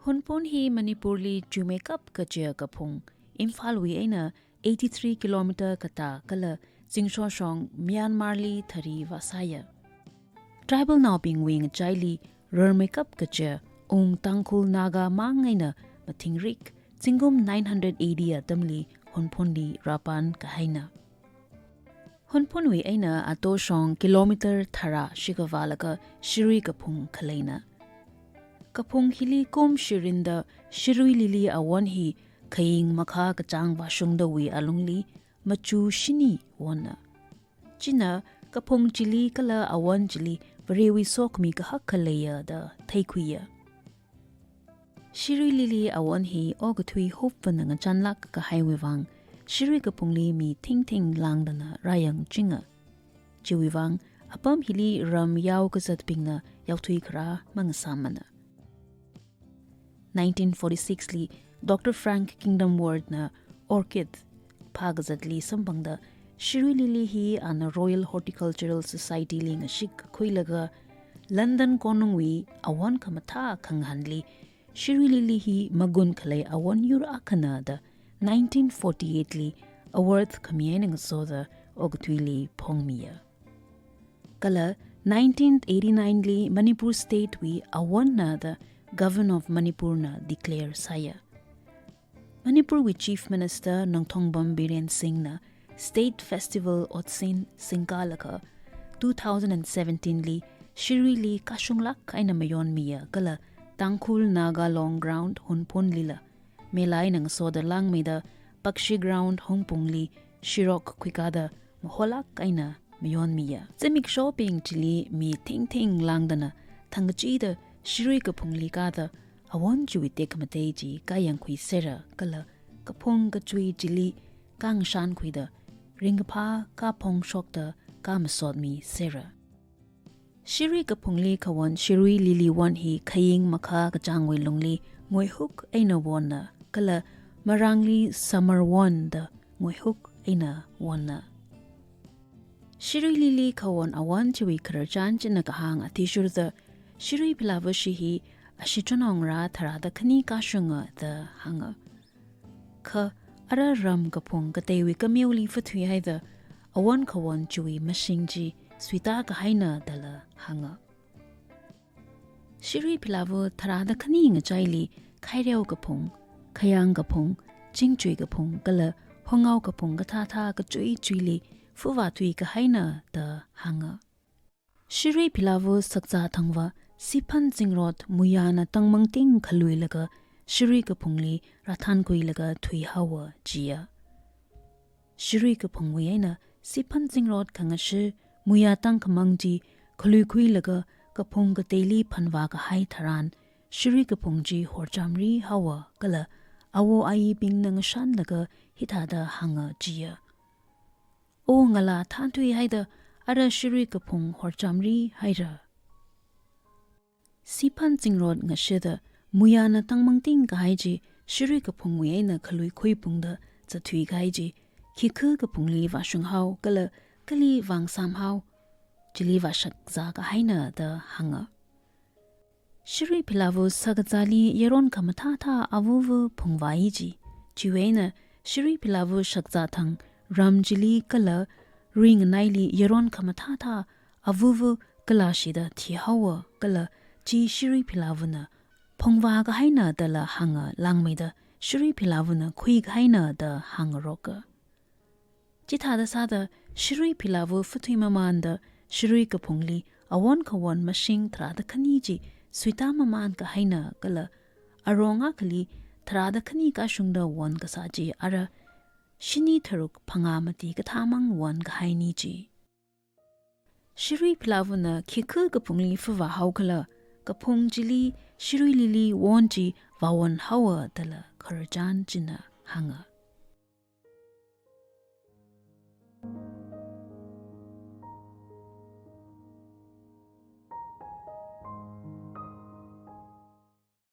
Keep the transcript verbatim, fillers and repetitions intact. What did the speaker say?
Hunphun hi Manipurli chuimeikap kachiya kaphung, Imphalwui eina eighty-three kilometer katā kala zingshoshong Myanmarli thari vāsāya. Tribalnaobingwui ngachaili rarmeikap kachiya Ung Tangkhul Naga mang eina mathingrik, zingkum nine hundred A D atamli Hunphunli rāpan kahaina. Hunphunwui eina atoshong kilometer tharā shikavālaga Shirui kaphung khaleina. Kaphung hili kum shirinda Shirui Lily awon hi khaying makha kachāng vāshungdawui alungli machu shini wonna. China kaphung chili kala awon chili Varewui sokhami kahak khaleiya da theikhuiya. Shirui Lily awon hi okathui hupvana ngachānlāk kahaiwui vang, Shirui kaphungli mi thingthing lāngdana rāyangchinga. Chiwui vang, apam hili ram yao kazatbingna yaothui kharā mangasāmana. Nineteen forty-six li Doctor Frank Kingdom Ward na orchid phākazatli samphangda, Shirui Lily hi ana Royal Horticultural Society li ngashik kakhuilaga, London konungwui awon khamathā khangahānli Shirui Lily hi magun khalei awon yur akhana da nineteen forty-eight li award khami eina ngasoda okathuili phongmiya. Kala nineteen eighty-nine li Manipur State wui awonna da Governor of Manipur na declare sāya. Manipurwui Chief Minister Nongthombam Biren Singh na State Festival otsin singkālaga two thousand and seventeen li Shiruili kashunglāk eina mayonmiya kala Tangkhul Naga Long Ground Hunphunlila mela eina ngasoda lāngmeida Pakshi Ground Hungpungli shirok khuikāda maholāk eina mayonmiya. Zimikshobing chili mi thingthing lāngdana thangkachida Shirui kaphungli kāda awon chiwui tekhamatei chi kāyangkhuisera kala kaphung kachui chili kāngashankhuida ringkaphā kāphongshokda kāmasotmisera. Shirui kaphungli khawon Shirui Lily won hi khaying makha kachāngwui lungli nguihuk eina wonna kala marāngli summer won da nguihuk eina wonna. Shirui Lily khawon awon chiwui khararchan china kahāng athishurda Shirui Philavushi hi ashichanongra tharāda khani kashunga da hānga. Kha ara ram kaphung kateiwui kameoli phathuihaida awon khawon chiwui mashing chi suita kahaina dala hānga. Shirui Philavu tharāda khani ngachaili Khaireo kaphung, Khayang kaphung, Chingchui kaphung kala Hongao kaphung kathāthā kachui chuili phuva thui kahaina da hānga. Shirui Philavu sakzā thangva Siphan zingrot muiyana tangmangting khaluilaga Shirui kaphungli rāthānkhuilaga thuihaowa jiya. Shirui kaphungwui eina Siphan zingrot khangashi muiya tangkhamang chi khaluikhuilaga kaphung kateili phanvā kahai tharan Shirui kaphung chi horchamri haowa kala awo ayibingna ngashanlaga hithāda hānga jiya. O ngalā thānthuihaida ara Shirui kaphung horchamri haira. Siphan zingrot ngashida muiyana tangmangting kahai chi Shirui kaphungwui eina khaluikhui pungda zatthui kahai chi khikha kaphungli vāshunghao kala kali vāngasāmhao chili vāshakzā kahaina da hānga. Shirui Philavu sakazāli yaron khamathāthā avuvu phungvāi ji. Chiwui eina Shirui Philavu shakzā thang ram chili kala ringnaili yaron khamathāthā avuvu kalāshida thihaowa kala chi Shirui Philavuna phungvā kahaina dala hānga lāngmeida Shirui Philavuna khui kahaina da hāngaroka. Chithāda sāda Shirui Philavu phathui mamānda Shirui kaphungli awon khawon mashing tharāda khani chi suita mamān kahaina kala arong akhali tharāda khani kashungda won kasā chi ara shini tharuk phangā mati kathāmang won kahaini chi. Shirui Philavuna khikha kaphungli phuva haokhala kaphung chili Shirui Lily won chi vāwon haowa dala khararchan china hānga.